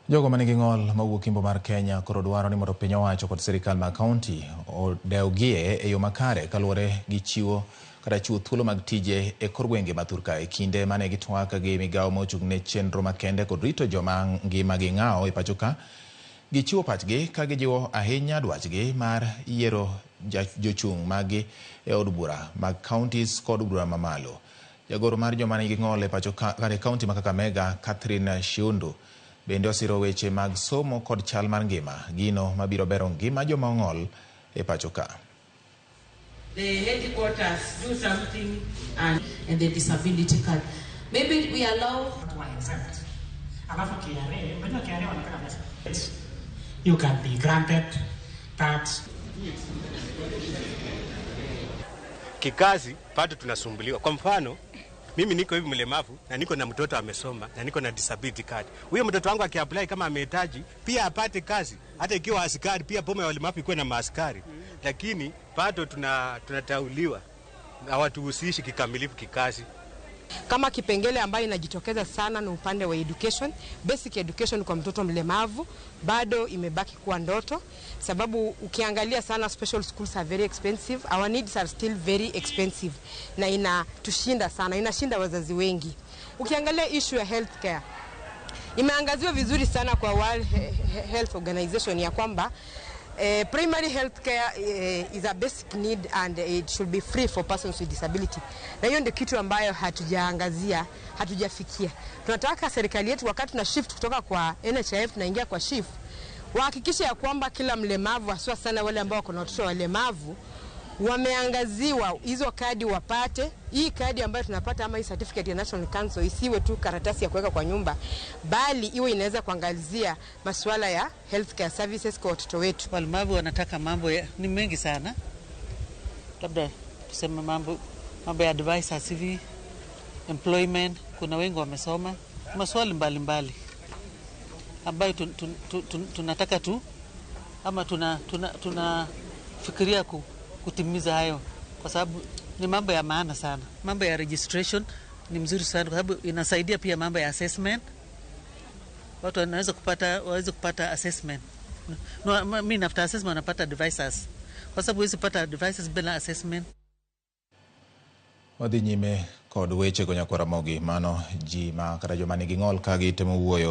Jogo manigi ng'ol mawuok Imbo mar Kenya koro dwaro ni mondo piny owacho kod sirikal mag kaunti odewgie e yo makare kaluwore gi chiwo kata chiwo thuolo mag tije e kor gwenge ma thurka e kinde mane gitwak gi migawo ma ochung' ne chenro makende kod rito joma ngima gi ng'awo e pacho ka. Gichiwo pachgi ka gijiwo ahinya dwachgi mar yiero jochung' maggi e od bura mag counties kod bura mamalo. Jagoro mar joma nigi ng'ol e pacho ka kata e kaunti ma Kakamega, Catherine Shiundu, bende osiro weche mag somo kod chal mar ngima, gino mabiro bero ngima joma ong'ol e pacho ka. The headquarters do something and the disability card. Maybe we allow Wa exempt. Alafu KRA, unajua KRA wanataka pesa. You can be granted that. Kikazi bado tunasumbuliwa. Kwa mfano, mimi niko hivi mlemavu na niko na mtoto amesoma na niko na disability card. Huyo mtoto wangu akiapply kama amehitaji pia apate kazi, hata ikiwa askari, pia boma ya walemavu ikuwe na maaskari, lakini bado tunatauliwa, hawatuhusishi kikamilifu kikazi. Kama kipengele ambayo inajitokeza sana ni upande wa education, basic education kwa mtoto mlemavu bado imebaki kuwa ndoto, sababu ukiangalia sana special schools are very expensive, our needs are still very expensive na inatushinda sana, inashinda wazazi wengi. Ukiangalia issue ya healthcare imeangaziwa vizuri sana kwa World Health Organization ya kwamba primary health care is a basic need and it should be free for persons with disability. Na hiyo ndio kitu ambayo hatujaangazia, hatujafikia. Tunataka serikali yetu wakati tuna shift kutoka kwa NHIF tunaingia kwa SHIF, wahakikishe ya kwamba kila mlemavu, haswa sana wale ambao wako na watoto walemavu, wameangaziwa hizo kadi wapate. Hii kadi ambayo tunapata ama hii certificate ya National Council isiwe tu karatasi ya kuweka kwa nyumba, bali iwe inaweza kuangazia masuala ya healthcare services kwa watoto wetu. Walemavu wanataka mambo ni mengi sana, labda tuseme mambo ya advisors hivi, employment, kuna wengi wamesoma, maswali mbalimbali ambayo tunataka tu ama tunafikiria kutimiza hayo, kwa sababu ni mambo ya maana sana. Mambo ya registration ni mzuri sana kwa sababu inasaidia pia mambo ya assessment. Watu wanaweza kupata, waweze kupata assessment. No, I mean after assessment wanapata advisors, kwa sababu huwezi kupata advisors bila assessment. Wadhi nyime kod weche go nyakwar Ramogi mano ji ma kata joma nigi ng'ol ka gitemo wuoyo.